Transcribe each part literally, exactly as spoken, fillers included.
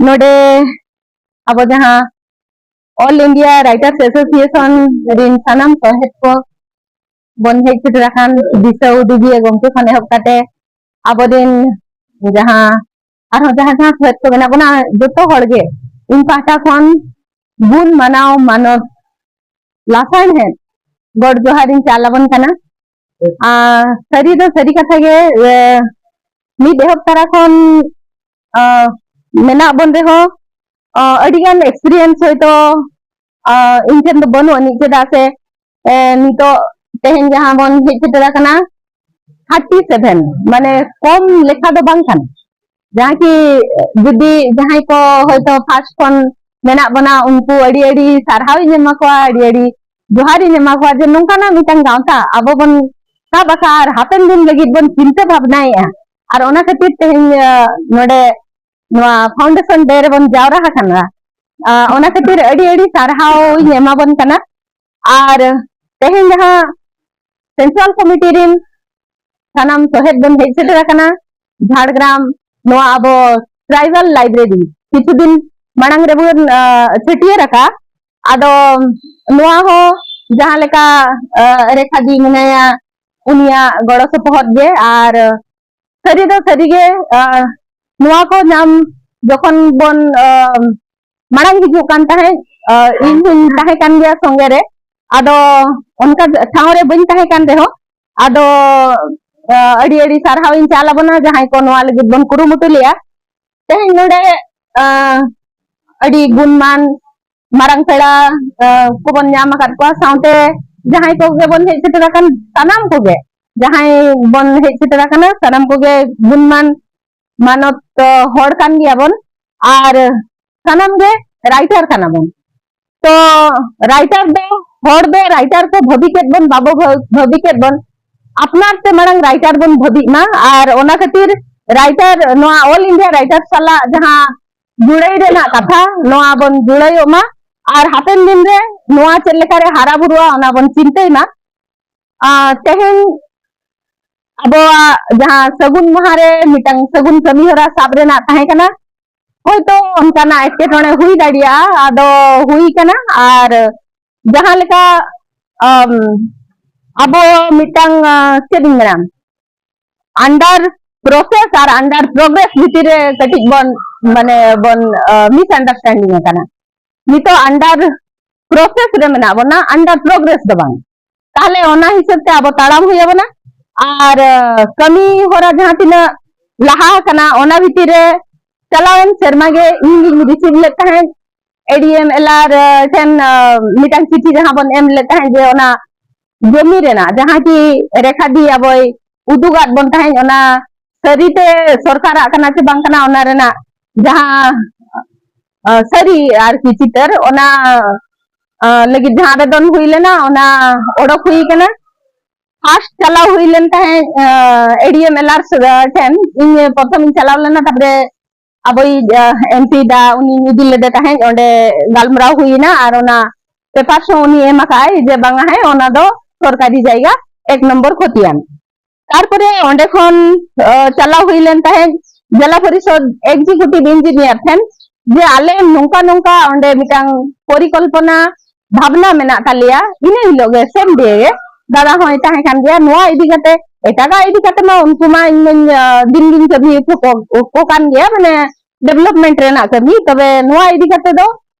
ᱱᱚᱰᱮ ᱟᱵᱚ ᱡᱟᱦᱟᱸ All India Writers Association ᱨᱤᱱ ᱥᱟᱱᱟᱢ ᱥᱚᱦᱮᱫ ᱠᱚ ᱵᱚᱱ ᱦᱮᱡ ᱥᱮᱴᱮᱨ ᱟᱠᱟᱱ, ᱫᱤᱥᱟᱹ ᱩᱫᱩᱜᱤᱭᱟᱹ ᱜᱚᱢᱠᱮ ᱠᱷᱚᱱ ᱮᱦᱚᱵ ᱠᱟᱛᱮ ᱟᱵᱚᱨᱮᱱ ᱡᱟᱦᱟᱸ ᱟᱨᱦᱚᱸ ᱡᱟᱦᱟᱸ ᱡᱟᱦᱟᱸ ᱥᱚᱦᱮᱫ ᱠᱚ ᱢᱮᱱᱟᱜ ᱵᱚᱱᱟ, ᱡᱚᱛᱚ ᱦᱚᱲ ᱜᱮ ᱤᱧ ᱯᱟᱦᱴᱟ ᱠᱷᱚᱱ ᱜᱩᱱ ᱢᱟᱱᱟᱣ ᱢᱟᱱᱚᱛ ᱞᱟᱥᱟᱲᱦᱮᱫ ᱜᱚᱰ ᱡᱚᱦᱟᱨ ᱤᱧ ᱪᱟᱞ ᱟᱵᱚᱱ ᱠᱟᱱᱟ᱾ ᱟᱨ ᱥᱟᱹᱨᱤ ᱫᱚ ᱥᱟᱹᱨᱤ ᱠᱟᱛᱷᱟ ᱜᱮ, ᱮ, ᱢᱤᱫ ᱮᱦᱚᱵ ᱛᱟᱨᱟ ᱠᱷᱚᱱ, ᱟ, ᱢᱮᱱᱟᱜ ᱵᱚᱱ ᱨᱮᱦᱚᱸ, ᱟ, ᱟᱹᱰᱤᱜᱟᱱ experience ᱦᱚᱭᱛᱳ, ᱟ, ᱤᱧ ᱴᱷᱮᱱ ᱫᱚ ᱵᱟᱹᱱᱩᱜ ᱟᱹᱱᱤᱡ, ᱪᱮᱫᱟᱜ ᱥᱮ, ᱮ, ᱱᱤᱛᱚᱜ ᱛᱮᱦᱮᱧ ᱡᱟᱦᱟᱸ ᱵᱚᱱ ᱦᱮᱡ ᱥᱮᱴᱮᱨ ᱟᱠᱟᱱᱟ thirty seven, ᱢᱟᱱᱮ ᱠᱚᱢ ᱞᱮᱠᱷᱟ ᱫᱚ ᱵᱟᱝ ᱠᱟᱱᱟ᱾ ᱡᱟᱦᱟᱸ ᱠᱤ ᱡᱩᱫᱤ ᱡᱟᱦᱟᱸᱭ ᱠᱚ ᱦᱚᱭᱛᱳ first ᱠᱷᱚᱱ ᱢᱮᱱᱟᱜ ᱵᱚᱱᱟ, ᱩᱱᱠᱩ ᱟᱹᱰᱤ ᱟᱹᱰᱤ ᱥᱟᱨᱦᱟᱣ ᱤᱧ ᱮᱢᱟ ᱠᱚᱣᱟ, ᱟᱹᱰᱤ ᱟᱹᱰᱤ ᱡᱚᱦᱟᱨ ᱤᱧ ᱮᱢᱟ ᱠᱚᱣᱟ ᱡᱮ ᱱᱚᱝᱠᱟᱱᱟᱜ ᱢᱤᱫᱴᱟᱝ ᱜᱟᱶᱛᱟ ᱟᱵᱚ ᱵᱚᱱ ᱥᱟᱵ ᱟᱠᱟᱫ ᱟᱨ ᱦᱟᱯᱮᱱ ᱫᱤᱱ ᱞᱟᱹᱜᱤᱫ ᱵᱚᱱ ᱪᱤᱱᱛᱟᱹ ᱵᱷᱟᱵᱽᱱᱟᱭᱮᱫᱼᱟ᱾ ᱟᱨ ᱚᱱᱟ ᱠᱷᱟᱹᱛᱤᱨ ᱛᱮᱦᱮᱧ, ᱟᱸ, ᱱᱚᱰᱮ ᱱᱚᱣᱟ foundation day ᱨᱮᱵᱚᱱ ᱡᱟᱣᱨᱟ ᱟᱠᱟᱱᱟ᱾ ᱟᱸ, ᱚᱱᱟ ᱠᱷᱟᱹᱛᱤᱨ ᱟᱹᱰᱤ ᱟᱹᱰᱤ ᱥᱟᱨᱦᱟᱣ ᱤᱧ ᱮᱢᱟᱵᱚᱱ ᱠᱟᱱᱟ᱾ ᱟᱨ ᱛᱮᱦᱮᱧ ᱡᱟᱦᱟᱸ central committee ᱨᱤᱱ ᱥᱟᱱᱟᱢ ᱥᱚᱦᱮᱫ ᱵᱚᱱ ᱦᱮᱡ ᱥᱮᱴᱮᱨ ᱟᱠᱟᱱᱟ ᱡᱷᱟᱲᱜᱨᱟᱢ, ᱱᱚᱣᱟ ᱟᱵᱚ tribal library ᱠᱤᱪᱷᱩ ᱫᱤᱱ ᱢᱟᱲᱟᱝ ᱨᱮᱵᱚᱱ, ᱟᱸ, ᱪᱷᱟᱹᱴᱭᱟᱹᱨ ᱟᱠᱟᱫ᱾ ᱟᱫᱚ ᱱᱚᱣᱟ ᱦᱚᱸ ᱡᱟᱦᱟᱸ ᱞᱮᱠᱟ, ᱟᱸ, ᱨᱮᱠᱷᱟ ᱫᱤ ᱢᱮᱱᱟᱭᱟ, ᱩᱱᱤᱭᱟᱜ ᱜᱚᱲᱚ ᱥᱚᱯᱚᱦᱚᱫ ᱜᱮ᱾ ᱟᱨ ᱥᱟᱹᱨᱤ ᱫᱚ ᱥᱟᱹᱨᱤ ᱜᱮ, ᱟᱸ, ᱱᱚᱣᱟ ᱠᱚ ᱧᱟᱢ ᱡᱚᱠᱷᱚᱱ ᱵᱚᱱ, ᱟᱸ, ᱢᱟᱲᱟᱝ ᱦᱤᱡᱩᱜ ᱠᱟᱱ ᱛᱟᱦᱮᱸᱫ, ᱟᱸ, ᱤᱧ ᱦᱚᱸᱧ ᱛᱟᱦᱮᱸ ᱠᱟᱱ ᱜᱮᱭᱟ ᱥᱚᱸᱜᱮ ᱨᱮ᱾ ᱟᱫᱚ ᱚᱱᱠᱟ ᱴᱷᱟᱶ ᱨᱮ ᱵᱟᱹᱧ ᱛᱟᱦᱮᱸ ᱠᱟᱱ ᱨᱮᱦᱚᱸ, ᱟᱫᱚ, ᱟᱸ, ᱟᱹᱰᱤ ᱟᱹᱰᱤ ᱥᱟᱨᱦᱟᱣ ᱤᱧ ᱪᱟᱞ ᱟᱵᱚᱱᱟ ᱡᱟᱦᱟᱸᱭ ᱠᱚ ᱱᱚᱣᱟ ᱞᱟᱹᱜᱤᱫ ᱵᱚᱱ ᱠᱩᱨᱩᱢᱩᱴᱩ ᱞᱮᱜᱼᱟ᱾ ᱛᱮᱦᱮᱧ ᱱᱚᱰᱮ, ᱟᱸ, ᱟᱹᱰᱤ ᱜᱩᱱᱢᱟᱱ ᱢᱟᱨᱟᱝ ᱯᱮᱲᱟ, ᱟᱸ, ᱠᱚᱵᱚᱱ ᱧᱟᱢ ᱟᱠᱟᱫ ᱠᱚᱣᱟ, ᱥᱟᱶᱛᱮ ᱡᱟᱦᱟᱸᱭ ᱠᱚᱜᱮ ᱵᱚᱱ ᱦᱮᱡ ᱥᱮᱴᱮᱨ ᱟᱠᱟᱱ, ᱥᱟᱱᱟᱢ ᱠᱚᱜᱮ ᱡᱟᱦᱟᱸᱭ ᱵᱚᱱ ᱦᱮᱡ ᱥᱮᱴᱮᱨ ᱟᱠᱟᱱᱟ, ᱥᱟᱱᱟᱢ ᱠᱚᱜᱮ ᱜᱩᱱᱢᱟᱱ ᱢᱟᱱᱚᱛ, ᱟᱸ, ᱦᱚᱲ ᱠᱟᱱ ᱜᱮᱭᱟᱵᱚᱱ᱾ ᱟᱨ ᱥᱟᱱᱟᱢ ᱜᱮ writer ᱠᱟᱱᱟ ᱵᱚᱱ᱾ ᱛᱚ writer ᱫᱚ, ᱦᱚᱲ ᱫᱚ writer ᱠᱚ ᱵᱷᱟᱹᱵᱤ ᱠᱮᱫ ᱵᱚᱱ, ᱵᱟᱵᱚ ᱵᱷᱟᱹ-, ᱵᱷᱟᱹᱵᱤ ᱠᱮᱫ ᱵᱚᱱ, ᱟᱯᱱᱟᱨ ᱛᱮ ᱢᱟᱲᱟᱝ writer ᱵᱚᱱ ᱵᱷᱟᱹᱵᱤᱜ ᱢᱟ᱾ ᱟᱨ ᱚᱱᱟ ᱠᱷᱟᱹᱛᱤᱨ writer, ᱱᱚᱣᱟ All India Writer ᱥᱟᱞᱟᱜ ᱡᱟᱦᱟᱸ ᱡᱩᱲᱟᱹᱭ ᱨᱮᱱᱟᱜ ᱠᱟᱛᱷᱟ, ᱱᱚᱣᱟ ᱵᱚᱱ ᱡᱩᱲᱟᱹᱭᱚᱜ ᱢᱟ᱾ ᱟᱨ ᱦᱟᱯᱮᱱ ᱫᱤᱱ ᱨᱮ ᱱᱚᱣᱟ ᱪᱮᱫ ᱞᱮᱠᱟ ᱨᱮ ᱦᱟᱨᱟ ᱵᱩᱨᱩᱜᱼᱟ, ᱚᱱᱟ ᱵᱚᱱ ᱪᱤᱱᱛᱟᱹᱭ ᱢᱟ᱾ ᱟᱨ ᱛᱮᱦᱮᱧ ᱟᱵᱚᱣᱟᱜ ᱡᱟᱦᱟᱸ ᱥᱟᱹᱜᱩᱱ ᱢᱟᱦᱟ ᱨᱮ ᱢᱤᱫᱴᱟᱝ ᱥᱟᱹᱜᱩᱱ ᱠᱟᱹᱢᱤ ᱦᱚᱨᱟ ᱥᱟᱵ ᱨᱮᱱᱟᱜ ᱛᱟᱦᱮᱸ ᱠᱟᱱᱟ, ᱦᱚᱭᱛᱳ ᱚᱱᱠᱟᱱᱟᱜ ᱮᱴᱠᱮᱴᱚᱬᱮ ᱦᱩᱭ ᱫᱟᱲᱮᱭᱟᱜᱼᱟ᱾ ᱟᱫᱚ ᱦᱩᱭ ᱠᱟᱱᱟ, ᱟᱨ ᱡᱟᱦᱟᱸ ᱞᱮᱠᱟ ᱟᱢ, ᱟᱵᱚ ᱢᱤᱫᱴᱟᱝ, ᱟᱸ, ᱪᱮᱫ ᱤᱧ ᱢᱮᱱᱟ, under process ᱟᱨ under progress ᱵᱷᱤᱛᱤᱨ ᱨᱮ ᱠᱟᱹᱴᱤᱡ ᱵᱚᱱ, ᱢᱟᱱᱮ, ᱵᱚᱱ, ᱟᱸ, misunderstanding ᱟᱠᱟᱱᱟ᱾ ᱱᱤᱛᱚᱜ under process ᱨᱮ ᱢᱮᱱᱟᱜ ᱵᱚᱱᱟ, under progress ᱫᱚ ᱵᱟᱝ᱾ ᱛᱟᱦᱞᱮ ᱚᱱᱟ ᱦᱤᱥᱟᱹᱵ ᱛᱮ ᱟᱵᱚ ᱛᱟᱲᱟᱢ ᱦᱩᱭ ᱟᱵᱚᱱᱟ᱾ ᱟᱨ, ᱟᱸ, ᱠᱟᱹᱢᱤ ᱦᱚᱨᱟ ᱡᱟᱦᱟᱸ ᱛᱤᱱᱟᱹᱜ ᱞᱟᱦᱟ ᱟᱠᱟᱱᱟ, ᱚᱱᱟ ᱵᱷᱤᱛᱤᱨ ᱨᱮ ᱪᱟᱞᱟᱣᱮᱱ ᱥᱮᱨᱢᱟ ᱜᱮ ᱤᱧ ᱜᱤᱧ receive ᱞᱮᱫ ᱛᱟᱦᱮᱸᱫ ᱮ ᱰᱤ ᱮᱢ ᱮᱞ ᱟᱨ ᱴᱷᱮᱱ, ᱟᱸ, ᱢᱤᱫᱴᱟᱝ ᱪᱤᱴᱷᱤ ᱡᱟᱦᱟᱸ ᱵᱚᱱ ᱮᱢ ᱞᱮᱫ ᱛᱟᱦᱮᱸᱫ, ᱡᱮ ᱚᱱᱟ ᱡᱚᱢᱤ ᱨᱮᱱᱟᱜ ᱡᱟᱦᱟᱸ ᱠᱤ ᱨᱮᱠᱷᱟ ᱫᱤ ᱟᱵᱚᱭ ᱩᱫᱩᱜᱟᱫ ᱵᱚᱱ ᱛᱟᱦᱮᱸᱫ, ᱚᱱᱟ ᱥᱟᱹᱨᱤᱛᱮ ᱥᱚᱨᱠᱟᱨᱟᱜ ᱠᱟᱱᱟ ᱥᱮ ᱵᱟᱝ ᱠᱟᱱᱟ, ᱚᱱᱟ ᱨᱮᱱᱟᱜ ᱡᱟᱦᱟᱸ, ᱟᱸ, ᱥᱟᱹᱨᱤ ᱟᱨᱠᱤ ᱪᱤᱛᱟᱹᱨ, ᱚᱱᱟ, ᱟᱸ, ᱞᱟᱹᱜᱤᱫ ᱡᱟᱦᱟᱸ ᱟᱵᱮᱫᱚᱱ ᱦᱩᱭ ᱞᱮᱱᱟ, ᱚᱱᱟ ᱚᱰᱚᱠ ᱦᱩᱭ ᱠᱟᱱᱟ᱾ First ᱪᱟᱞᱟᱣ ᱦᱩᱭ ᱞᱮᱱ ᱛᱟᱦᱮᱸᱫ, ᱟᱸ, ᱮ ᱰᱤ ᱮᱢ ᱮᱞ ᱟᱨ ᱴᱷᱮᱱ, ᱤᱧ ᱯᱨᱚᱛᱷᱚᱢ ᱤᱧ ᱪᱟᱞᱟᱣ ᱞᱮᱱᱟ, ᱛᱟᱨᱯᱚᱨᱮ ᱟᱵᱚᱭᱤᱡ, ᱟᱸ, ᱮᱢ ᱯᱤ ᱫᱟ, ᱩᱱᱤᱧ ᱤᱫᱤ ᱞᱮᱫᱮ ᱛᱟᱦᱮᱸᱫ, ᱚᱸᱰᱮ ᱜᱟᱞᱢᱟᱨᱟᱣ ᱦᱩᱭᱱᱟ ᱟᱨ ᱚᱱᱟ papers ᱦᱚᱸ ᱩᱱᱤ ᱮᱢ ᱟᱠᱟᱫ ᱟᱭ ᱡᱮ ᱵᱟᱝᱟ, ᱦᱮᱸ, ᱚᱱᱟ ᱫᱚ ᱥᱚᱨᱠᱟᱨᱤ ᱡᱟᱭᱜᱟ, ᱮᱠ ᱱᱚᱢᱵᱚᱨ ᱠᱷᱚᱛᱤᱭᱟᱱ᱾ ᱛᱟᱨᱯᱚᱨᱮ ᱚᱸᱰᱮ ᱠᱷᱚᱱ, ᱟᱸ, ᱪᱟᱞᱟᱣ ᱦᱩᱭ ᱞᱮᱱ ᱛᱟᱦᱮᱸᱫ ᱡᱮᱞᱟ ᱯᱚᱨᱤᱥᱚᱫ executive engineer ᱴᱷᱮᱱ, ᱡᱮ ᱟᱞᱮ ᱱᱚᱝᱠᱟ ᱱᱚᱝᱠᱟ ᱚᱸᱰᱮ ᱢᱤᱫᱴᱟᱝ ᱯᱚᱨᱤᱠᱚᱞᱯᱚᱱᱟ ᱵᱷᱟᱵᱽᱱᱟ ᱢᱮᱱᱟᱜ ᱛᱟᱞᱮᱭᱟ᱾ ᱤᱱᱟᱹ ᱦᱤᱞᱳᱜ ᱜᱮ, same day ᱜᱮ, ᱫᱟᱫᱟ ᱦᱚᱸᱭ ᱛᱟᱦᱮᱸ ᱠᱟᱱ ᱜᱮᱭᱟ᱾ ᱱᱚᱣᱟ ᱤᱫᱤ ᱠᱟᱛᱮ, ᱮᱴᱟᱜᱟᱜ ᱤᱫᱤ ᱠᱟᱛᱮ ᱢᱟ ᱩᱱᱠᱩ ᱢᱟ ᱤᱧ ᱢᱟᱧ, ᱟᱸ, ᱫᱤᱱ ᱜᱤᱧ ᱠᱟᱹᱢᱤ ᱦᱚᱪᱚ ᱠᱚ, ᱠᱚ ᱠᱟᱱ ᱜᱮᱭᱟ, ᱢᱟᱱᱮ development ᱨᱮᱱᱟᱜ ᱠᱟᱹᱢᱤ᱾ ᱛᱚᱵᱮ ᱱᱚᱣᱟ ᱤᱫᱤ ᱠᱟᱛᱮ ᱫᱚ,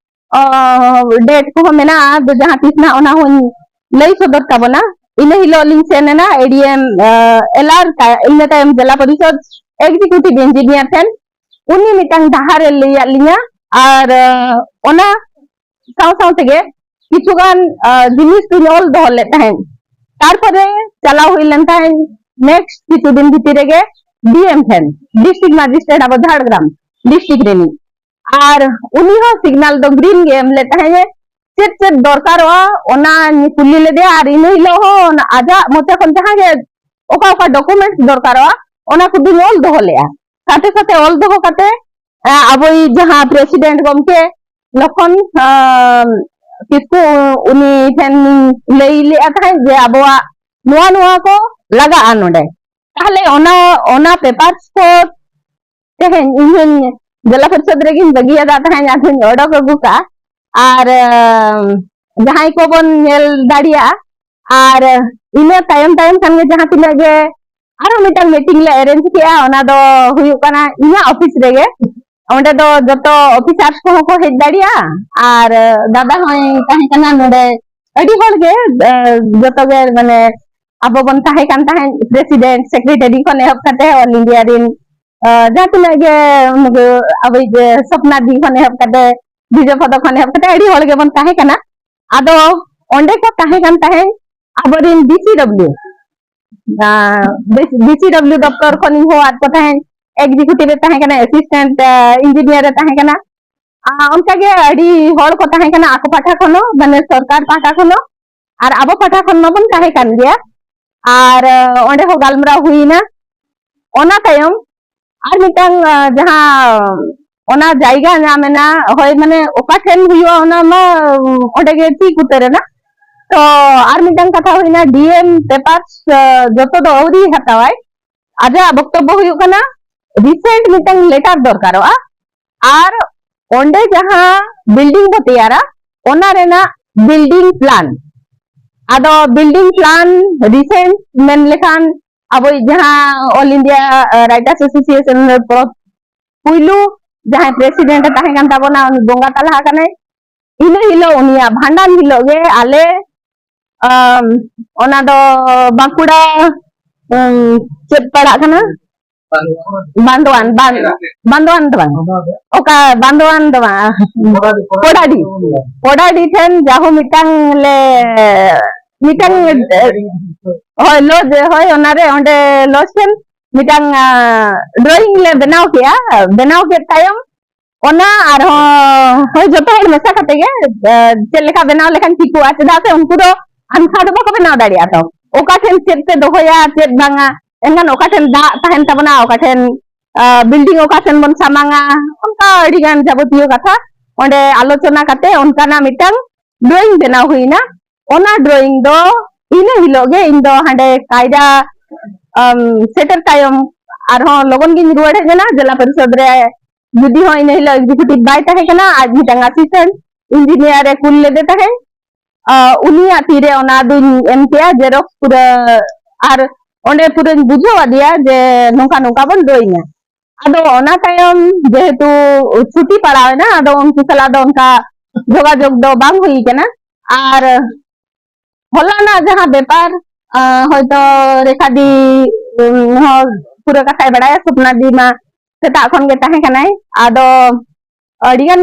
ᱟᱸ, date ᱠᱚᱦᱚᱸ ᱢᱮᱱᱟᱜᱼᱟ, ᱟᱫᱚ ᱡᱟᱦᱟᱸ ᱛᱤᱥ ᱱᱟᱜ ᱚᱱᱟ ᱦᱚᱸᱧ ᱞᱟᱹᱭ ᱥᱚᱫᱚᱨ ᱛᱟᱵᱚᱱᱟ᱾ ᱤᱱᱟᱹ ᱦᱤᱞᱳᱜ ᱞᱤᱧ ᱥᱮᱱ ᱮᱱᱟ ᱮ ᱰᱤ ᱮᱢ, ᱟᱸ, ᱮᱞ ᱟᱨ ᱛᱟ-, ᱤᱱᱟᱹ ᱛᱟᱭᱚᱢ ᱡᱮᱞᱟ ᱯᱚᱨᱤᱥᱚᱫ executive engineer ᱴᱷᱮᱱ᱾ ᱩᱱᱤ ᱢᱤᱫᱴᱟᱝ ᱰᱟᱦᱟᱨ ᱮ ᱞᱟᱹᱭᱟᱫ ᱞᱤᱧᱟ, ᱟᱨ, ᱟᱸ, ᱚᱱᱟ ᱥᱟᱶ ᱥᱟᱶ ᱛᱮᱜᱮ ᱠᱤᱪᱷᱩᱜᱟᱱ, ᱟᱸ, ᱡᱤᱱᱤᱥ ᱠᱚᱧ ᱚᱞ ᱫᱚᱦᱚ ᱞᱮᱫ ᱛᱟᱦᱮᱸᱫ᱾ ᱛᱟᱨᱯᱚᱨᱮ ᱪᱟᱞᱟᱣ ᱦᱩᱭ ᱞᱮᱱ ᱛᱟᱦᱮᱸᱫ next ᱠᱤᱪᱷᱩ ᱫᱤᱱ ᱵᱷᱤᱛᱤᱨ ᱨᱮᱜᱮ ᱰᱤ ᱮᱢ ᱴᱷᱮᱱ, district magistrate, ᱟᱵᱚ ᱡᱷᱟᱲᱜᱨᱟᱢ district ᱨᱤᱱᱤᱡ᱾ ᱟᱨ ᱩᱱᱤ ᱦᱚᱸ signal ᱫᱚ green ᱜᱮ ᱮᱢ ᱞᱮᱫ ᱛᱟᱦᱮᱸᱫ ᱮ, ᱪᱮᱫ ᱪᱮᱫ ᱫᱚᱨᱠᱟᱨᱚᱜᱼᱟ ᱚᱱᱟᱧ ᱠᱩᱞᱤ ᱞᱮᱫᱮᱭᱟ, ᱟᱨ ᱤᱱᱟᱹ ᱦᱤᱞᱳᱜ ᱦᱚᱸ ᱚᱱᱟ ᱟᱡᱟᱜ ᱢᱚᱪᱟ ᱠᱷᱚᱱ ᱡᱟᱦᱟᱸ ᱜᱮ ᱚᱠᱟ ᱚᱠᱟ documents ᱫᱚᱨᱠᱟᱨᱚᱜᱼᱟ, ᱚᱱᱟ ᱠᱚᱫᱚᱧ ᱚᱞ ᱫᱚᱦᱚ ᱞᱮᱫᱼᱟ᱾ ᱥᱟᱶᱛᱮ ᱥᱟᱶᱛᱮ ᱚᱞ ᱫᱚᱦᱚ ᱠᱟᱛᱮ, ᱟ, ᱟᱵᱚᱭᱤᱡ ᱡᱟᱦᱟᱸ president ᱜᱚᱢᱠᱮ ᱞᱚᱠᱷᱚᱱ, ᱟ, ᱠᱤᱥᱠᱩ, ᱩᱱᱤ ᱴᱷᱮᱱ ᱞᱟᱹᱭ ᱞᱮᱫᱼᱟ ᱛᱟᱦᱮᱸᱫ ᱡᱮ ᱟᱵᱚᱣᱟᱜ ᱱᱚᱣᱟ ᱱᱚᱣᱟ ᱠᱚ ᱞᱟᱜᱟᱜᱼᱟ ᱱᱚᱰᱮ᱾ ᱛᱟᱦᱞᱮ ᱚᱱᱟ, ᱚᱱᱟ papers ᱠᱚ ᱛᱮᱦᱮᱧ ᱤᱧ ᱦᱚᱧ ᱡᱮᱞᱟ ᱯᱚᱨᱤᱥᱚᱫ ᱨᱮᱜᱤᱧ ᱵᱟᱹᱜᱤᱭᱟᱫᱟ ᱛᱟᱦᱮᱸᱫ, ᱟᱫᱚᱧ ᱚᱰᱚᱠ ᱟᱹᱜᱩ ᱠᱟᱜᱼᱟ᱾ ᱟᱨ ᱟᱸ, ᱡᱟᱦᱟᱸᱭ ᱠᱚᱵᱚᱱ ᱧᱮᱞ ᱫᱟᱲᱮᱭᱟᱜᱼᱟ, ᱟᱨ ᱤᱱᱟᱹ ᱛᱟᱭᱚᱢ ᱛᱟᱭᱚᱢ ᱠᱷᱟᱱ ᱜᱮ ᱡᱟᱦᱟᱸ ᱛᱤᱱᱟᱹᱜ ᱜᱮ ᱟᱨᱚ ᱢᱤᱫᱴᱟᱝ ᱢᱤᱴᱤᱝ ᱞᱮ ᱮᱨᱮᱧᱡᱽ ᱠᱮᱜᱼᱟ, ᱚᱱᱟ ᱫᱚ ᱦᱩᱭᱩᱜ ᱠᱟᱱᱟ ᱤᱧᱟᱹᱜ ᱚᱯᱷᱤᱥ ᱨᱮᱜᱮ᱾ ᱚᱸᱰᱮ ᱫᱚ ᱡᱚᱛᱚ ᱚᱯᱷᱤᱥᱟᱨ ᱠᱚᱦᱚᱸ ᱠᱚ ᱦᱮᱡ ᱫᱟᱲᱮᱭᱟᱜᱼᱟ, ᱟᱨ ᱫᱟᱫᱟ ᱦᱚᱸᱭ ᱛᱟᱦᱮᱸ ᱠᱟᱱᱟ ᱱᱚᱰᱮ᱾ ᱟᱹᱰᱤ ᱦᱚᱲ ᱜᱮ, ᱮ, ᱡᱚᱛᱚ ᱜᱮ, ᱢᱟᱱᱮ, ᱟᱵᱚ ᱵᱚᱱ ᱛᱟᱦᱮᱸ ᱠᱟᱱ ᱛᱟᱦᱮᱸᱫ, ᱯᱨᱮᱥᱤᱰᱮᱱᱴ, ᱥᱮᱠᱨᱮᱴᱟᱨᱤ ᱠᱷᱚᱱ ᱮᱦᱚᱵ ᱠᱟᱛᱮ ᱚᱞ ᱤᱱᱰᱤᱭᱟ ᱨᱤᱱ, ᱮ, ᱡᱟᱦᱟᱸ ᱛᱤᱱᱟᱹᱜ ᱜᱮ ᱱᱩᱠᱩ ᱟᱵᱚᱭᱤᱡ, ᱮ, ᱥᱚᱯᱱᱟ ᱫᱤ ᱠᱷᱚᱱ ᱮᱦᱚᱵ ᱠᱟᱛᱮ, ᱵᱤᱡᱚᱭ ᱯᱚᱫᱚ ᱠᱷᱚᱱ ᱮᱦᱚᱵ ᱠᱟᱛᱮ ᱟᱹᱰᱤ ᱦᱚᱲ ᱜᱮᱵᱚᱱ ᱛᱟᱦᱮᱸ ᱠᱟᱱᱟ᱾ ᱟᱫᱚ ᱚᱸᱰᱮ ᱠᱚ ᱛᱟᱦᱮᱸ ᱠᱟᱱ ᱛᱟᱦᱮᱸᱫ ᱟᱵᱚᱨᱮᱱ ᱰᱤ ᱥᱤ ᱰᱟᱵᱞᱤᱭᱩ, ᱟᱸ, ᱵᱤ ᱥᱤ ᱰᱟᱵᱞᱤᱭᱩ ᱫᱚᱯᱛᱚᱨ ᱠᱷᱚᱱᱤᱧ ᱦᱚᱦᱚᱣᱟᱫ ᱠᱚ ᱛᱟᱦᱮᱸᱫ, ᱮᱠᱡᱤᱠᱤᱭᱩᱴᱤᱵᱷ ᱨᱮ ᱛᱟᱦᱮᱸ ᱠᱟᱱᱟ, ᱮᱥᱤᱥᱴᱮᱱᱴ, ᱟᱸ, ᱤᱧᱡᱤᱱᱤᱭᱟᱨ ᱨᱮ ᱛᱟᱦᱮᱸ ᱠᱟᱱᱟ᱾ ᱟᱸ, ᱚᱱᱠᱟᱜᱮ ᱟᱹᱰᱤ ᱦᱚᱲ ᱠᱚ ᱛᱟᱦᱮᱸ ᱠᱟᱱᱟ ᱟᱠᱚ ᱯᱟᱦᱴᱟ ᱠᱷᱚᱱ ᱦᱚᱸ, ᱢᱟᱱᱮ ᱥᱚᱨᱠᱟᱨ ᱯᱟᱦᱴᱟ ᱠᱷᱚᱱ ᱦᱚᱸ, ᱟᱨ ᱟᱵᱚ ᱯᱟᱦᱴᱟ ᱠᱷᱚᱱ ᱢᱟᱵᱚᱱ ᱛᱟᱦᱮᱸ ᱠᱟᱱ ᱜᱮᱭᱟ᱾ ᱟᱨ, ᱟᱸ, ᱚᱸᱰᱮ ᱦᱚᱸ ᱜᱟᱞᱢᱟᱨᱟᱣ ᱦᱩᱭᱱᱟ᱾ ᱚᱱᱟ ᱛᱟᱭᱚᱢ ᱟᱨ ᱢᱤᱫᱴᱟᱝ, ᱟᱸ, ᱡᱟᱦᱟᱸ ᱚᱱᱟ ᱡᱟᱭᱜᱟ ᱧᱟᱢ ᱮᱱᱟ, ᱦᱳᱭ, ᱢᱟᱱᱮ ᱚᱠᱟ ᱴᱷᱮᱱ ᱦᱩᱭᱩᱜᱼᱟ ᱚᱱᱟ ᱢᱟ, ᱩᱸ, ᱚᱸᱰᱮ ᱜᱮ ᱴᱷᱤᱠ ᱩᱛᱟᱹᱨ ᱮᱱᱟ᱾ ᱛᱚ ᱟᱨ ᱢᱤᱫᱴᱟᱝ ᱠᱟᱛᱷᱟ ᱦᱩᱭᱱᱟ, ᱰᱤ ᱮᱢ ᱯᱮᱯᱟᱨᱥ, ᱟᱸ, ᱡᱚᱛᱚ ᱫᱚ ᱟᱹᱣᱨᱤ ᱦᱟᱛᱟᱣᱟᱭ᱾ ᱟᱡᱟᱜ ᱵᱚᱠᱛᱚᱵᱵᱚ ᱦᱩᱭᱩᱜ ᱠᱟᱱᱟ, ᱨᱤᱥᱮᱱᱴ ᱢᱤᱫᱴᱟᱝ ᱞᱮᱴᱟᱨ ᱫᱚᱨᱠᱟᱨᱚᱜᱼᱟ, ᱟᱨ ᱚᱸᱰᱮ ᱡᱟᱦᱟᱸ ᱵᱤᱞᱰᱤᱝ ᱵᱚ ᱛᱮᱭᱟᱨᱟ, ᱚᱱᱟ ᱨᱮᱱᱟᱜ ᱵᱤᱞᱰᱤᱝ ᱯᱞᱟᱱ᱾ ᱟᱫᱚ ᱵᱤᱞᱰᱤᱝ ᱯᱞᱟᱱ ᱨᱤᱥᱮᱱᱴ ᱢᱮᱱ ᱞᱮᱠᱷᱟᱱ ᱟᱵᱚᱭᱤᱡ ᱡᱟᱦᱟᱸ ᱚᱞ ᱤᱱᱰᱤᱭᱟ, ᱟᱸ, ᱨᱟᱭᱴᱟᱨᱥ ᱮᱥᱳᱥᱤᱭᱮᱥᱚᱱ ᱨᱮ ᱯᱚᱨᱚᱵᱽ ᱯᱩᱭᱞᱩ ᱡᱟᱦᱟᱸᱭ ᱯᱨᱮᱥᱤᱰᱮᱱᱴ ᱮ ᱛᱟᱦᱮᱸ ᱠᱟᱱ ᱛᱟᱵᱚᱱᱟ, ᱩᱱᱤ ᱵᱚᱸᱜᱟ ᱛᱟᱞᱟ ᱟᱠᱟᱱᱟᱭ᱾ ᱤᱱᱟᱹ ᱦᱤᱞᱳᱜ, ᱩᱱᱤᱭᱟᱜ ᱵᱷᱟᱸᱰᱟᱱ ᱦᱤᱞᱳᱜ ᱜᱮ ᱟᱞᱮ, ᱟᱢ, ᱚᱱᱟ ᱫᱚ ᱵᱟᱸᱠᱩᱲᱟ, ᱩᱢ, ᱪᱮᱫ ᱯᱟᱲᱟᱜ ᱠᱟᱱᱟ? ᱵᱟᱸᱫᱳᱣᱟᱱ, ᱵᱟᱸᱫ-, ᱵᱟᱸᱫᱳᱣᱟᱱ ᱫᱚ ᱵᱟᱝ᱾ ᱚᱠᱟ ᱵᱟᱸᱫᱳᱣᱟᱱ ᱫᱚ ᱵᱟᱝ, ᱯᱚᱰᱟᱰᱤ᱾ ᱯᱚᱰᱟᱰᱤ ᱴᱷᱮᱱ ᱡᱟᱦᱳ ᱢᱤᱫᱴᱟᱝ ᱞᱮ, ᱢᱤᱫᱴᱟᱝ, ᱦᱳᱭ, ᱞᱚᱡᱽ, ᱦᱳᱭ, ᱚᱱᱟᱨᱮ, ᱚᱸᱰᱮ ᱞᱚᱡᱽ ᱴᱷᱮᱱ ᱢᱤᱫᱴᱟᱝ, ᱟᱸ, ᱰᱨᱚᱭᱤᱝ ᱞᱮ ᱵᱮᱱᱟᱣ ᱠᱮᱜᱼᱟ᱾ ᱵᱮᱱᱟᱣ ᱠᱮᱫ ᱛᱟᱭᱚᱢ ᱚᱱᱟ ᱟᱨᱦᱚᱸ, ᱦᱳᱭ, ᱡᱚᱛᱚ ᱦᱚᱲ ᱢᱮᱥᱟ ᱠᱟᱛᱮ ᱜᱮ, ᱮ, ᱪᱮᱫ ᱞᱮᱠᱟ ᱵᱮᱱᱟᱣ ᱞᱮᱠᱷᱟᱱ ᱴᱷᱤᱠᱚᱜᱼᱟ, ᱪᱮᱫᱟᱜ ᱥᱮ ᱩᱱᱠᱩ ᱫᱚ ᱟᱱᱠᱷᱟ ᱫᱚ ᱵᱟᱠᱚ ᱵᱮᱱᱟᱣ ᱫᱟᱲᱮᱭᱟᱜᱼᱟ᱾ ᱛᱚ ᱚᱠᱟ ᱴᱷᱮᱱ ᱪᱮᱫ ᱯᱮ ᱫᱚᱦᱚᱭᱟ, ᱪᱮᱫ ᱵᱟᱝᱟ, ᱮᱱᱠᱷᱟᱱ ᱚᱠᱟ ᱴᱷᱮᱱ ᱫᱟᱜ ᱛᱟᱦᱮᱱ ᱛᱟᱵᱚᱱᱟ, ᱚᱠᱟ ᱴᱷᱮᱱ, ᱟ, ᱵᱤᱞᱰᱤᱝ ᱚᱠᱟ ᱥᱮᱱ ᱵᱚᱱ ᱥᱟᱢᱟᱝᱟ, ᱚᱱᱠᱟ ᱟᱹᱰᱤ ᱜᱟᱱ ᱡᱟᱵᱚᱛᱤᱭᱚ ᱠᱟᱛᱷᱟ ᱚᱸᱰᱮ ᱟᱞᱳᱪᱚᱱᱟ ᱠᱟᱛᱮ ᱚᱱᱠᱟᱱᱟᱜ ᱢᱤᱫᱴᱟᱝ ᱰᱨᱚᱭᱤᱝ ᱵᱮᱱᱟᱣ ᱦᱩᱭᱱᱟ᱾ ᱚᱱᱟ ᱰᱨᱚᱭᱤᱝ ᱫᱚ ᱤᱱᱟᱹ ᱦᱤᱞᱳᱜ ᱜᱮ ᱤᱧ ᱫᱚ ᱦᱟᱸᱰᱮ ᱠᱟᱭᱨᱟ, ᱟᱢ, ᱥᱮᱴᱮᱨ ᱛᱟᱭᱚᱢ ᱟᱨᱦᱚᱸ ᱞᱚᱜᱚᱱ ᱜᱤᱧ ᱨᱩᱣᱟᱹᱲ ᱦᱮᱡ ᱮᱱᱟ᱾ ᱡᱮᱞᱟ ᱯᱚᱨᱤᱥᱚᱫᱽ ᱨᱮ ᱡᱩᱫᱤ ᱦᱚᱸ ᱤᱱᱟᱹ ᱦᱤᱞᱳᱜ ᱮᱠᱡᱤᱠᱤᱭᱩᱴᱤᱵᱷ ᱵᱟᱭ ᱛᱟᱦᱮᱸ ᱠᱟᱱᱟ, ᱟᱡ ᱢᱤᱫᱴᱟᱝ ᱟᱥᱤᱥᱴᱮᱱᱴ ᱤᱧᱡᱤᱱᱤᱭᱟᱨ ᱮ ᱠᱩᱞ ᱞᱮᱫᱮ ᱛᱟᱦᱮᱸᱫ᱾ ᱟᱸ, ᱩᱱᱤᱭᱟᱜ ᱛᱤᱨᱮ ᱚᱱᱟ ᱫᱩᱧ ᱮᱢ ᱠᱮᱜᱼᱟ, ᱡᱮᱨᱚᱠᱥ ᱯᱩᱨᱟᱹ᱾ ᱟᱨ ᱚᱸᱰᱮ ᱯᱩᱨᱟᱹᱧ ᱵᱩᱡᱷᱟᱹᱣ ᱟᱫᱮᱭᱟ ᱡᱮ ᱱᱚᱝᱠᱟ ᱱᱚᱝᱠᱟ ᱵᱚᱱ ᱫᱚᱭᱤᱧᱟ᱾ ᱟᱫᱚ ᱚᱱᱟ ᱛᱟᱭᱚᱢ ᱡᱮᱦᱮᱛᱩ ᱪᱷᱩᱴᱤ ᱯᱟᱲᱟᱣ ᱮᱱᱟ, ᱟᱫᱚ ᱩᱱᱠᱩ ᱥᱟᱞᱟᱜ ᱫᱚ ᱚᱱᱠᱟ ᱡᱳᱜᱟᱡᱳᱜᱽ ᱫᱚ ᱵᱟᱝ ᱦᱩᱭ ᱠᱟᱱᱟ᱾ ᱟᱨ ᱦᱚᱞᱟᱱᱟᱜ ᱡᱟᱦᱟᱸ ᱵᱮᱯᱟᱨ, ᱟᱸ, ᱦᱚᱭᱛᱚ ᱨᱮᱠᱷᱟ ᱫᱤ, ᱩᱢ, ᱦᱚᱸ ᱯᱩᱨᱟᱹ ᱠᱟᱛᱷᱟᱭ ᱵᱟᱲᱟᱭᱟ, ᱥᱚᱯᱱᱟ ᱫᱤ ᱢᱟ ᱥᱮᱛᱟᱜ ᱠᱷᱚᱱ ᱜᱮ ᱛᱟᱦᱮᱸ ᱠᱟᱱᱟᱭ᱾ ᱟᱫᱚ ᱟᱹᱰᱤᱜᱟᱱ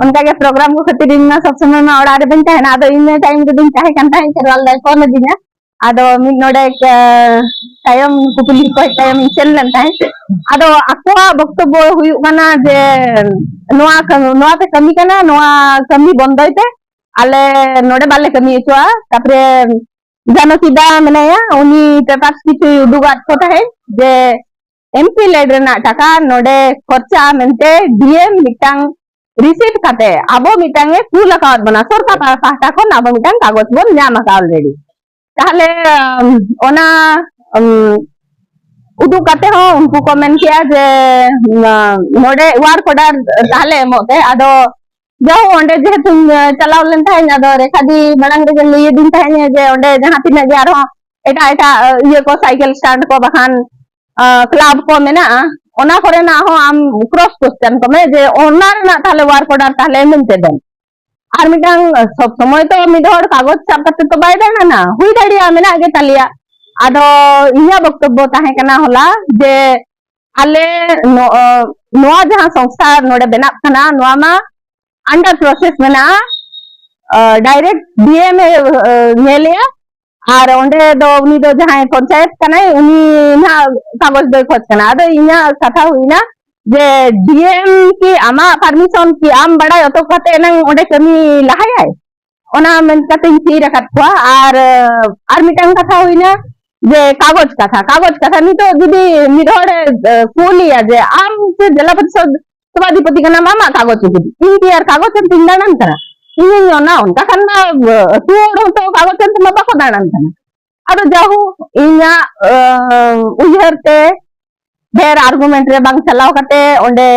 ᱚᱱᱠᱟᱜᱮ ᱯᱨᱳᱜᱨᱟᱢ ᱠᱚ ᱠᱷᱟᱹᱛᱤᱨ ᱤᱧ ᱢᱟ ᱥᱚᱵ ᱥᱚᱢᱚᱭ ᱢᱟ ᱚᱲᱟᱜ ᱨᱮ ᱵᱟᱹᱧ ᱛᱟᱦᱮᱱᱟ᱾ ᱟᱫᱚ ᱤᱧ ᱴᱟᱭᱤᱢ ᱨᱮᱫᱚᱧ ᱛᱟᱦᱮᱸ ᱠᱟᱱ ᱛᱟᱦᱮᱸᱫ, ᱠᱷᱮᱨᱣᱟᱞ ᱫᱟᱭ ᱯᱷᱳᱱ ᱟᱹᱫᱤᱧᱟ᱾ ᱟᱫᱚ ᱢᱤᱫ ᱱᱚᱰᱮ, ᱮ, ᱛᱟᱭᱚᱢ ᱠᱩᱠᱞᱤ ᱠᱚ ᱦᱮᱡ ᱛᱟᱭᱚᱢ ᱤᱧ ᱥᱮᱱ ᱞᱮᱱ ᱛᱟᱦᱮᱸᱫ᱾ ᱟᱫᱚ ᱟᱠᱚᱣᱟᱜ ᱵᱚᱠᱛᱚᱵᱵᱚ ᱦᱩᱭᱩᱜ ᱠᱟᱱᱟ ᱡᱮ ᱱᱚᱣᱟ ᱠᱟᱹᱢ-, ᱱᱚᱣᱟ ᱯᱮ ᱠᱟᱹᱢᱤ ᱠᱟᱱᱟ, ᱱᱚᱣᱟ ᱠᱟᱹᱢᱤ ᱵᱚᱱᱫᱚᱭ ᱯᱮ, ᱟᱞᱮ ᱱᱚᱰᱮ ᱵᱟᱞᱮ ᱠᱟᱹᱢᱤ ᱦᱚᱪᱚᱣᱟᱜᱼᱟ᱾ ᱛᱟᱯᱚᱨᱮ ᱡᱟᱱᱚᱠᱤ ᱫᱟ ᱢᱮᱱᱟᱭᱟ, ᱩᱱᱤ ᱯᱮᱯᱟᱨᱥ ᱠᱤᱪᱷᱩᱭ ᱩᱫᱩᱜᱟᱫ ᱠᱚ ᱛᱟᱦᱮᱸᱫ ᱡᱮ ᱮᱢᱯᱤ ᱞᱮᱰ ᱨᱮᱱᱟᱜ ᱴᱟᱠᱟ ᱱᱚᱰᱮ ᱠᱷᱚᱨᱪᱟ ᱢᱮᱱᱛᱮ ᱰᱤᱮᱢ ᱢᱤᱫᱴᱟᱝ ᱨᱤᱥᱤᱴ ᱠᱟᱛᱮ ᱟᱵᱚ ᱢᱤᱫᱴᱟᱝ ᱮ ᱠᱩᱞ ᱟᱠᱟᱣᱟᱫ ᱵᱚᱱᱟ, ᱥᱚᱨᱠᱟᱨ ᱯᱟᱦᱴᱟ ᱠᱷᱚᱱ ᱟᱵᱚ ᱢᱤᱫᱴᱟᱝ ᱠᱟᱜᱚᱡᱽ ᱵᱚᱱ ᱧᱟᱢ ᱟᱠᱟᱫ ᱟᱞᱨᱮᱰᱤ᱾ ᱛᱟᱦᱞᱮ, ᱟᱢ, ᱚᱱᱟ, ᱟᱢ, ᱩᱫᱩᱜ ᱠᱟᱛᱮ ᱦᱚᱸ ᱩᱱᱠᱩ ᱠᱚ ᱢᱮᱱ ᱠᱮᱜᱼᱟ ᱡᱮ, ᱱᱚᱣᱟ, ᱱᱚᱰᱮ ᱣᱟᱨᱠ ᱚᱰᱟᱨ ᱛᱟᱦᱞᱮ ᱮᱢᱚᱜ ᱯᱮ᱾ ᱟᱫᱚ ᱡᱟᱭᱦᱳᱠ, ᱚᱸᱰᱮ ᱡᱮᱦᱮᱛᱩᱧ, ᱮ, ᱪᱟᱞᱟᱣ ᱞᱮᱱ ᱛᱟᱦᱮᱸᱫ, ᱟᱫᱚ ᱨᱮᱠᱷᱟ ᱫᱤ ᱢᱟᱲᱟᱝ ᱨᱮᱜᱮ ᱞᱟᱹᱭ ᱟᱹᱫᱤᱧ ᱛᱟᱦᱮᱸᱫ ᱡᱮ ᱚᱸᱰᱮ ᱡᱟᱦᱟᱸ ᱛᱤᱱᱟᱹᱜ ᱜᱮ ᱟᱨᱦᱚᱸ ᱮᱴᱟᱜ ᱮᱴᱟᱜ, ᱮ, ᱤᱭᱟᱹ ᱠᱚ, ᱥᱟᱭᱠᱮᱞ ᱥᱴᱟᱱᱰ ᱠᱚ ᱵᱟᱠᱷᱟᱱ, ᱮ, ᱠᱞᱟᱵᱽ ᱠᱚ ᱢᱮᱱᱟᱜᱼᱟ, ᱚᱱᱟ ᱠᱚᱨᱮᱱᱟᱜ ᱦᱚᱸ ᱟᱢ ᱠᱨᱚᱥ ᱠᱚᱥᱪᱮᱱ ᱠᱚᱢᱮ ᱡᱮ ᱚᱱᱟ ᱨᱮᱱᱟᱜ ᱛᱟᱦᱞᱮ ᱣᱟᱨᱠ ᱚᱰᱟᱨ ᱛᱟᱦᱞᱮ ᱮᱢᱟᱹᱧ ᱯᱮ ᱫᱮᱱ᱾ ᱟᱨ ᱢᱤᱫᱴᱟᱝ, ᱮ, ᱥᱚᱵ ᱥᱚᱢᱚᱭ ᱛᱚ ᱢᱤᱫ ᱦᱚᱲ ᱠᱟᱜᱚᱡᱽ ᱥᱟᱵ ᱠᱟᱛᱮ ᱛᱚ ᱵᱟᱭ ᱫᱟᱬᱟᱱᱟ, ᱦᱩᱭ ᱫᱟᱲᱮᱭᱟᱜᱼᱟ ᱢᱮᱱᱟᱜ ᱜᱮ ᱛᱟᱞᱮᱭᱟ᱾ ᱟᱫᱚ ᱤᱧᱟᱹᱜ ᱵᱚᱠᱛᱚᱵᱵᱚ ᱛᱟᱦᱮᱸ ᱠᱟᱱᱟ ᱦᱚᱞᱟ ᱡᱮ ᱟᱞᱮ ᱱᱚ-, ᱱᱚᱣᱟ ᱡᱟᱦᱟᱸ ᱥᱚᱝᱥᱛᱷᱟ ᱱᱚᱰᱮ ᱵᱮᱱᱟᱜ ᱠᱟᱱᱟ, ᱱᱚᱣᱟ ᱢᱟ under process ᱢᱮᱱᱟᱜᱼᱟ, ᱟ, direct ᱰᱤᱮᱢ ᱮ, ᱟ, ᱧᱮᱞᱮᱜᱼᱟ᱾ ᱟᱨ ᱚᱸᱰᱮ ᱫᱚ ᱩᱱᱤ ᱫᱚ ᱡᱟᱦᱟᱸᱭ ᱯᱚᱧᱪᱟᱭᱮᱛ ᱠᱟᱱᱟᱭ, ᱩᱱᱤ ᱱᱟᱦᱟᱜ ᱠᱟᱜᱚᱡᱽ ᱫᱚᱭ ᱠᱷᱚᱡᱽ ᱠᱟᱱᱟ᱾ ᱟᱫᱚ ᱤᱧᱟᱹᱜ ᱠᱟᱛᱷᱟ ᱦᱩᱭᱱᱟ ᱡᱮ ᱰᱤᱮᱢ ᱠᱤ ᱟᱢᱟᱜ ᱯᱟᱨᱢᱤᱥᱚᱱ ᱠᱤ ᱟᱢ ᱵᱟᱲᱟᱭ ᱚᱛᱚ ᱠᱟᱛᱮ ᱮᱱᱟᱝ ᱚᱸᱰᱮ ᱠᱟᱹᱢᱤ ᱞᱟᱦᱟᱭᱟᱭ? ᱚᱱᱟ ᱢᱮᱱ ᱠᱟᱛᱮᱧ ᱛᱷᱤᱨ ᱟᱠᱟᱫ ᱠᱚᱣᱟ᱾ ᱟᱨ, ᱟᱨ ᱢᱤᱫᱴᱟᱝ ᱠᱟᱛᱷᱟ ᱦᱩᱭᱱᱟ ᱡᱮ ᱠᱟᱜᱚᱡᱽ ᱠᱟᱛᱷᱟ, ᱠᱟᱜᱚᱡᱽ ᱠᱟᱛᱷᱟ᱾ ᱱᱤᱛᱚᱜ ᱡᱩᱫᱤ ᱢᱤᱫ ᱦᱚᱲᱮ, ᱮ, ᱠᱩᱞᱤᱭᱟ ᱡᱮ ᱟᱢ ᱪᱮᱫ ᱡᱮᱞᱟ ᱯᱚᱨᱤᱥᱚᱫ ᱥᱚᱵᱷᱟᱫᱷᱤᱯᱚᱛᱤ ᱠᱟᱱᱟᱢ, ᱟᱢᱟᱜ ᱠᱟᱜᱚᱡᱽ ᱩᱫᱩᱜ, ᱤᱧ ᱠᱤ ᱟᱨ ᱠᱟᱜᱚᱡᱽ ᱟᱱᱛᱮᱧ ᱫᱟᱬᱟᱱ ᱠᱟᱱᱟ? ᱤᱧᱤᱧ ᱚᱱᱟ ᱚᱱᱠᱟ ᱠᱷᱟᱱ ᱢᱟ, ᱮ, ᱟᱹᱛᱩ ᱦᱚᱲ ᱦᱚᱸᱛᱚ ᱠᱟᱜᱚᱡᱽ ᱟᱱᱛᱮ ᱢᱟ ᱵᱟᱠᱚ ᱫᱟᱬᱟᱱ ᱠᱟᱱᱟ᱾ ᱟᱫᱚ ᱡᱟᱦᱳᱠ, ᱤᱧᱟᱹᱜ, ᱮ, ᱩᱭᱦᱟᱹᱨ ᱛᱮ ᱰᱷᱮᱨ ᱟᱨᱜᱩᱢᱮᱱᱴ ᱨᱮ ᱵᱟᱝ ᱪᱟᱞᱟᱣ ᱠᱟᱛᱮ ᱚᱸᱰᱮ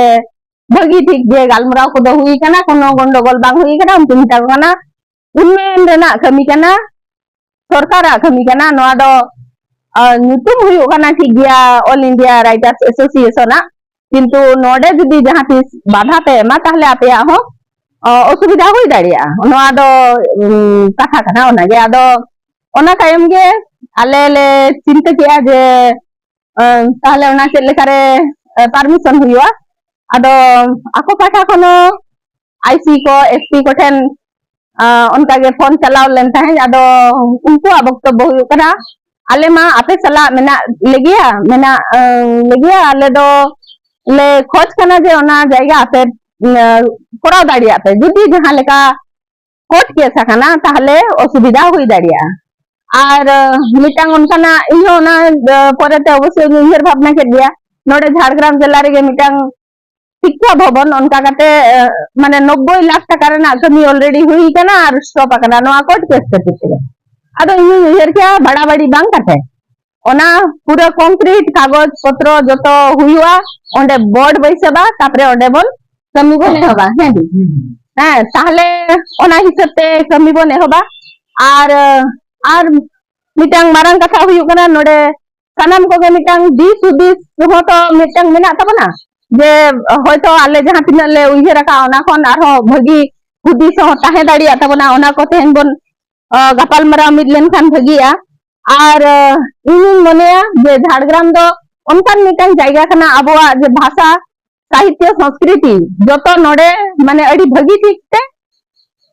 ᱵᱷᱟᱹᱜᱤ ᱴᱷᱤᱠ ᱡᱮ ᱜᱟᱞᱢᱟᱨᱟᱣ ᱠᱚᱫᱚ ᱦᱩᱭ ᱠᱟᱱᱟ, ᱠᱳᱱᱳ ᱜᱚᱱᱰᱚᱜᱳᱞ ᱵᱟᱝ ᱦᱩᱭ ᱠᱟᱱᱟ, ᱩᱱᱠᱩ ᱢᱮᱛᱟ ᱠᱚ ᱠᱟᱱᱟ ᱩᱱᱱᱚᱭᱚᱱ ᱨᱮᱱᱟᱜ ᱠᱟᱹᱢᱤ ᱠᱟᱱᱟ, ᱥᱚᱨᱠᱟᱨᱟᱜ ᱠᱟᱹᱢᱤ ᱠᱟᱱᱟ᱾ ᱱᱚᱣᱟ ᱫᱚ ᱟᱨ ᱧᱩᱛᱩᱢ ᱦᱩᱭᱩᱜ ᱠᱟᱱᱟ ᱴᱷᱤᱠ ᱜᱮᱭᱟ All India Writers Association ᱟᱜ, ᱠᱤᱱᱛᱩ ᱱᱚᱰᱮ ᱡᱩᱫᱤ ᱡᱟᱦᱟᱸ ᱛᱤᱥ ᱵᱟᱫᱷᱟ ᱯᱮ ᱮᱢᱟ, ᱛᱟᱦᱞᱮ ᱟᱯᱮᱭᱟᱜ ᱦᱚᱸ ᱚ, ᱚᱥᱩᱵᱤᱫᱷᱟ ᱦᱩᱭ ᱫᱟᱲᱮᱭᱟᱜᱼᱟ᱾ ᱱᱚᱣᱟ ᱫᱚ ᱩᱢ, ᱠᱟᱛᱷᱟ ᱠᱟᱱᱟ᱾ ᱚᱱᱟᱜᱮ ᱟᱫᱚ ᱚᱱᱟ ᱛᱟᱭᱚᱢ ᱜᱮ ᱟᱞᱮ ᱞᱮ ᱪᱤᱱᱛᱟᱹ ᱠᱮᱜᱼᱟ ᱡᱮ ᱟᱸ, ᱛᱟᱦᱞᱮ ᱚᱱᱟ ᱪᱮᱫ ᱞᱮᱠᱟᱨᱮ ᱯᱟᱨᱢᱤᱥᱚᱱ ᱦᱩᱭᱩᱜᱼᱟ᱾ ᱟᱫᱚ ᱟᱠᱚ ᱯᱟᱦᱴᱟ ᱠᱷᱚᱱ ᱦᱚᱸ ᱟᱭᱥᱤ ᱠᱚ, ᱮᱥᱯᱤ ᱠᱚᱴᱷᱮᱱ ᱟᱸ, ᱚᱱᱠᱟᱜᱮ ᱯᱷᱳᱱ ᱪᱟᱞᱟᱣ ᱞᱮᱱ ᱛᱟᱦᱮᱸᱫ᱾ ᱟᱫᱚ ᱩᱱᱠᱩᱣᱟᱜ ᱵᱚᱠᱛᱚᱵᱵᱚ ᱦᱩᱭᱩᱜ ᱠᱟᱱᱟ, ᱟᱞᱮ ᱢᱟ ᱟᱯᱮ ᱥᱟᱞᱟᱜ ᱢᱮᱱᱟᱜ ᱞᱮᱜᱮᱭᱟ, ᱢᱮᱱᱟᱜ ᱟᱸ, ᱞᱮᱜᱮᱭᱟ, ᱟᱞᱮ ᱫᱚ ᱞᱮ ᱠᱷᱚᱡᱽ ᱠᱟᱱᱟ ᱡᱮ ᱚᱱᱟ ᱡᱟᱭᱜᱟ ᱟᱯᱮ ᱟᱸ, ᱠᱚᱨᱟᱣ ᱫᱟᱲᱮᱭᱟᱜ ᱯᱮ᱾ ᱡᱩᱫᱤ ᱡᱟᱦᱟᱸ ᱞᱮᱠᱟ ᱠᱳᱨᱴ ᱠᱮᱥ ᱟᱠᱟᱱᱟ, ᱛᱟᱦᱞᱮ ᱚᱥᱩᱵᱤᱫᱷᱟ ᱦᱩᱭ ᱫᱟᱲᱮᱭᱟᱜᱼᱟ᱾ ᱟᱨ ᱟᱸ, ᱢᱤᱫᱴᱟᱝ ᱚᱱᱠᱟᱱᱟᱜ ᱤᱧᱦᱚᱸ ᱚᱱᱟ ᱟᱸ, ᱯᱚᱨᱮᱛᱮ ᱚᱵᱚᱥᱥᱳᱭ ᱤᱧ ᱩᱭᱦᱟᱹᱨ ᱵᱷᱟᱵᱽᱱᱟ ᱠᱮᱫ ᱜᱮᱭᱟ᱾ ᱱᱚᱰᱮ ᱡᱷᱟᱲᱜᱨᱟᱢ ᱡᱮᱞᱟ ᱨᱮᱜᱮ ᱢᱤᱫᱴᱟᱝ ᱥᱤᱠᱠᱷᱟ ᱵᱷᱚᱵᱚᱱ ᱚᱱᱠᱟ ᱠᱟᱛᱮ ᱟᱸ, ᱢᱟᱱᱮ ᱱᱚᱵᱵᱳᱭ ᱞᱟᱠᱷ ᱴᱟᱠᱟ ᱨᱮᱱᱟᱜ ᱠᱟᱹᱢᱤ ᱚᱞᱨᱮᱰᱤ ᱦᱩᱭ ᱠᱟᱱᱟ ᱟᱨ ᱥᱴᱚᱯ ᱟᱠᱟᱱᱟ ᱱᱚᱣᱟ ᱠᱳᱨᱴ ᱠᱮᱥ ᱠᱷᱟᱹᱛᱤᱨ ᱛᱮᱜᱮ᱾ ᱟᱫᱚ ᱤᱧᱤᱧ ᱩᱭᱦᱟᱹᱨ ᱠᱮᱜᱼᱟ ᱵᱟᱲᱟᱵᱟᱲᱤ ᱵᱟᱝ ᱠᱟᱛᱮ ᱚᱱᱟ ᱯᱩᱨᱟᱹ ᱠᱚᱝᱠᱨᱤᱴ ᱠᱟᱜᱚᱡᱽ ᱯᱚᱛᱨᱚ ᱡᱚᱛᱚ ᱦᱩᱭᱩᱜᱼᱟ, ᱚᱸᱰᱮ ᱵᱳᱨᱰ ᱵᱟᱹᱭᱥᱟᱹᱣᱟ, ᱛᱟᱯᱚᱨᱮ ᱚᱸᱰᱮ ᱵᱚᱱ ᱠᱟᱹᱢᱤ ᱵᱚᱱ ᱮᱦᱚᱵᱟ᱾ ᱦᱮᱸ ᱫᱤ? ᱦᱮᱸ, ᱛᱟᱦᱞᱮ ᱚᱱᱟ ᱦᱤᱥᱟᱹᱵ ᱛᱮ ᱠᱟᱹᱢᱤ ᱵᱚᱱ ᱮᱦᱚᱵᱟ᱾ ᱟᱨ ᱟᱨ ᱢᱤᱫᱴᱟᱝ ᱢᱟᱨᱟᱝ ᱠᱟᱛᱷᱟ ᱦᱩᱭᱩᱜ ᱠᱟᱱᱟ, ᱱᱚᱰᱮ ᱥᱟᱱᱟᱢ ᱠᱚᱜᱮ ᱢᱤᱫᱴᱟᱝ ᱫᱤᱥ ᱦᱩᱫᱤᱥ ᱦᱚᱸ ᱛᱚ ᱢᱤᱫᱴᱟᱝ ᱢᱮᱱᱟᱜ ᱛᱟᱵᱚᱱᱟ, ᱡᱮ ᱦᱚᱭᱛᱚ ᱟᱞᱮ ᱡᱟᱦᱟᱸ ᱛᱤᱱᱟᱹᱜ ᱞᱮ ᱩᱭᱦᱟᱹᱨ ᱟᱠᱟᱫ ᱚᱱᱟ ᱠᱷᱚᱱ ᱟᱨᱦᱚᱸ ᱵᱷᱟᱹᱜᱤ ᱦᱩᱫᱤᱥ ᱦᱚᱸ ᱛᱟᱦᱮᱸ ᱫᱟᱲᱮᱭᱟᱜ ᱛᱟᱵᱚᱱᱟ, ᱚᱱᱟ ᱠᱚ ᱛᱮᱦᱮᱧ ᱵᱚᱱ ᱟᱸ, ᱜᱟᱯᱟᱞᱢᱟᱨᱟᱣ ᱢᱤᱫ ᱞᱮᱱᱠᱷᱟᱱ ᱵᱷᱟᱹᱜᱤᱜᱼᱟ᱾ ᱟᱨ ᱟᱸ, ᱤᱧᱤᱧ ᱢᱚᱱᱮᱭᱟ ᱡᱮ ᱡᱷᱟᱲᱜᱨᱟᱢ ᱫᱚ ᱚᱱᱠᱟᱱ ᱢᱤᱫᱴᱟᱝ ᱡᱟᱭᱜᱟ ᱠᱟᱱᱟ, ᱟᱵᱚᱣᱟᱜ ᱡᱮ ᱵᱷᱟᱥᱟ, ᱥᱟᱦᱤᱛᱭᱚ, ᱥᱚᱝᱥᱠᱨᱤᱛᱤ ᱡᱚᱛᱚ ᱱᱚᱰᱮ ᱢᱟᱱᱮ ᱟᱹᱰᱤ ᱵᱷᱟᱹᱜᱤ ᱴᱷᱤᱠ ᱛᱮ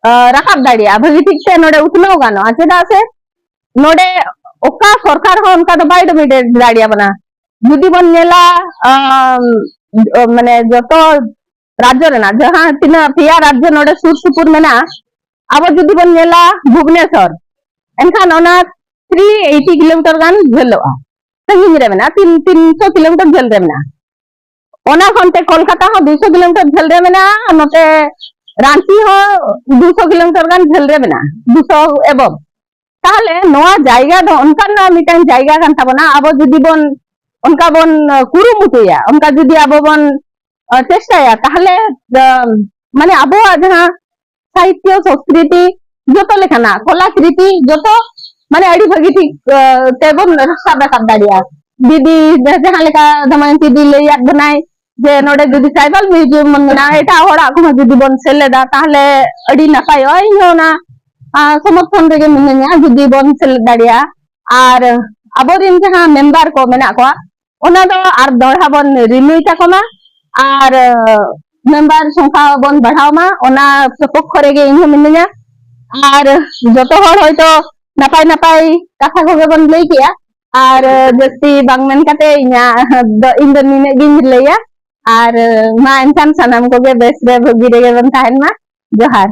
ᱟᱸ, ᱨᱟᱠᱟᱵ ᱫᱟᱲᱮᱭᱟᱜᱼᱟ, ᱵᱷᱟᱹᱜᱤ ᱴᱷᱤᱠ ᱛᱮ ᱱᱚᱰᱮ ᱩᱛᱱᱟᱹᱣ ᱜᱟᱱᱚᱜᱼᱟ᱾ ᱪᱮᱫᱟᱜ ᱥᱮ ᱱᱚᱰᱮ ᱚᱠᱟ ᱥᱚᱨᱠᱟᱨ ᱦᱚᱸ ᱚᱱᱠᱟ ᱫᱚ ᱵᱟᱭ ᱰᱚᱢᱤᱱᱮᱴ ᱫᱟᱲᱮᱭᱟᱵᱚᱱᱟ᱾ ᱡᱩᱫᱤ ᱵᱚᱱ ᱧᱮᱞᱟ ᱟᱸ, ᱢᱟᱱᱮ ᱡᱚᱛᱚ ᱨᱟᱡᱽᱡᱚ ᱨᱮᱱᱟᱜ ᱡᱟᱦᱟᱸ ᱛᱤᱱᱟᱹᱜ ᱯᱮᱭᱟ ᱨᱟᱡᱽᱡᱚ ᱱᱚᱰᱮ ᱥᱩᱨ ᱥᱩᱯᱩᱨ ᱢᱮᱱᱟᱜᱼᱟ, ᱟᱵᱚ ᱡᱩᱫᱤ ᱵᱚᱱ ᱧᱮᱞᱟ ᱵᱷᱩᱵᱽᱱᱮᱥᱚᱨ, ᱮᱱᱠᱷᱟᱱ ᱚᱱᱟ ᱛᱷᱨᱤ ᱮᱭᱤᱴᱤ ᱠᱤᱞᱳᱢᱤᱴᱟᱨ ᱜᱟᱱ ᱡᱷᱟᱹᱞᱚᱜᱼᱟ, ᱥᱟᱺᱜᱤᱧ ᱨᱮ ᱢᱮᱱᱟᱜᱼᱟ, ᱛᱤᱱ ᱛᱤᱱᱥᱚ ᱠᱤᱞᱳᱢᱤᱴᱟᱨ ᱡᱷᱟᱹᱞ ᱨᱮ ᱢᱮᱱᱟᱜᱼᱟ᱾ ᱚᱱᱟ ᱠᱷᱚᱱ ᱛᱮ ᱠᱳᱞᱠᱟᱛᱟ ᱦᱚᱸ ᱫᱩᱭᱥᱚ ᱠᱤᱞᱳᱢᱤᱴᱟᱨ ᱡᱷᱟᱹᱞ ᱨᱮ ᱢᱮᱱᱟᱜᱼᱟ, ᱱᱚᱛᱮ ᱨᱟᱸᱪᱤ ᱦᱚᱸ ᱫᱩᱭᱥᱚ ᱠᱤᱞᱳᱢᱤᱴᱟᱨ ᱜᱟᱱ ᱡᱷᱟᱹᱞ ᱨᱮ ᱢᱮᱱᱟᱜᱼᱟ, ᱫᱩᱭᱥᱚ ᱮᱵᱚᱵ᱾ ᱛᱟᱦᱞᱮ ᱱᱚᱣᱟ ᱡᱟᱭᱜᱟ ᱫᱚ ᱚᱱᱠᱟᱱᱟᱜ ᱢᱤᱫᱴᱟᱝ ᱡᱟᱭᱜᱟ ᱠᱟᱱ ᱛᱟᱵᱚᱱᱟ, ᱟᱵᱚ ᱡᱩᱫᱤ ᱵᱚᱱ ᱚᱱᱠᱟ ᱵᱚᱱ ᱠᱩᱨᱩᱢᱩᱴᱩᱭᱟ, ᱚᱱᱠᱟ ᱡᱩᱫᱤ ᱟᱵᱚ ᱵᱚᱱ ᱪᱮᱥᱴᱟᱭᱟ, ᱛᱟᱦᱞᱮ ᱢᱟᱱᱮ ᱟᱵᱚᱣᱟᱜ ᱡᱟᱦᱟᱸ ᱥᱟᱦᱤᱛᱭᱚ, ᱥᱚᱸᱥᱠᱨᱤᱛᱤ, ᱡᱚᱛᱚ ᱞᱮᱠᱟᱱᱟᱜ ᱠᱚᱞᱟ ᱠᱨᱤᱛᱤ ᱡᱚᱛᱚ ᱢᱟᱱᱮ ᱟᱹᱰᱤ ᱵᱷᱟᱹᱜᱤ ᱴᱷᱤᱠ ᱛᱮᱵᱚᱱ ᱥᱟᱵ ᱨᱟᱠᱟᱵ ᱫᱟᱲᱮᱭᱟᱜᱼᱟ᱾ ᱫᱤᱫᱤ ᱡᱟᱦᱟᱸ ᱞᱮᱠᱟ ᱫᱷᱟᱢᱟᱭᱚᱱᱛᱤ ᱫᱤ ᱞᱟᱹᱭᱟᱫ ᱵᱚᱱᱟᱭ ᱡᱮ ᱱᱚᱰᱮ ᱡᱩᱫᱤ ᱴᱨᱟᱭᱵᱟᱞ ᱢᱤᱭᱩᱡᱤᱭᱟᱢ ᱵᱚᱱ ᱵᱮᱱᱟᱣᱟ, ᱮᱴᱟᱜ ᱦᱚᱲᱟᱜ ᱠᱚᱦᱚᱸ ᱡᱩᱫᱤ ᱵᱚᱱ ᱥᱮᱞᱮᱫᱟ, ᱛᱟᱦᱞᱮ ᱟᱹᱰᱤ ᱱᱟᱯᱟᱭᱚᱜᱼᱟ᱾ ᱤᱧ ᱦᱚᱸ ᱚᱱᱟ ᱥᱚᱢᱚᱨᱛᱷᱚᱱ ᱨᱮᱜᱮ ᱢᱤᱱᱟᱹᱧᱟ ᱡᱩᱫᱤ ᱵᱚᱱ ᱥᱮᱞᱮᱫ ᱫᱟᱲᱮᱭᱟᱜᱼᱟ᱾ ᱟᱨ ᱟᱵᱚᱨᱮᱱ ᱡᱟᱦᱟᱸ ᱢᱮᱢᱵᱟᱨ ᱠᱚ ᱢᱮᱱᱟᱜ ᱠᱚᱣᱟ, ᱚᱱᱟ ᱫᱚ ᱟᱨ ᱫᱚᱦᱲᱟ ᱵᱚᱱ ᱨᱤᱱᱩᱭ ᱛᱟᱠᱚ ᱢᱟ ᱟᱨ ᱢᱮᱢᱵᱟᱨ ᱥᱚᱝᱠᱷᱟ ᱵᱚᱱ ᱵᱟᱲᱦᱟᱣ ᱢᱟ, ᱚᱱᱟ ᱥᱚᱯᱚᱠᱠᱷᱚ ᱨᱮᱜᱮ ᱤᱧ ᱦᱚᱸ ᱢᱤᱱᱟᱹᱧᱟ᱾ ᱟᱨ ᱡᱚᱛᱚ ᱦᱚᱲ ᱦᱚᱭᱛᱳ ᱱᱟᱯᱟᱭ ᱱᱟᱯᱟᱭ ᱠᱟᱛᱷᱟ ᱠᱚᱜᱮ ᱵᱚᱱ ᱞᱟᱹᱭ ᱠᱮᱜᱼᱟ, ᱟᱨ ᱡᱟᱹᱥᱛᱤ ᱵᱟᱝ ᱢᱮᱱ ᱠᱟᱛᱮ ᱤᱧᱟᱹᱜ ᱫᱚ, ᱤᱧ ᱫᱚ ᱱᱤᱱᱟᱹᱜ ᱜᱤᱧ ᱞᱟᱹᱭᱟ᱾ ᱟᱨ ᱢᱟ ᱮᱱᱠᱷᱟᱱ ᱥᱟᱱᱟᱢ ᱠᱚᱜᱮ ᱵᱮᱥ ᱨᱮ ᱵᱷᱟᱹᱜᱤ ᱨᱮᱜᱮ ᱵᱚᱱ ᱛᱟᱦᱮᱱ ᱢᱟ᱾ ᱡᱚᱦᱟᱨ᱾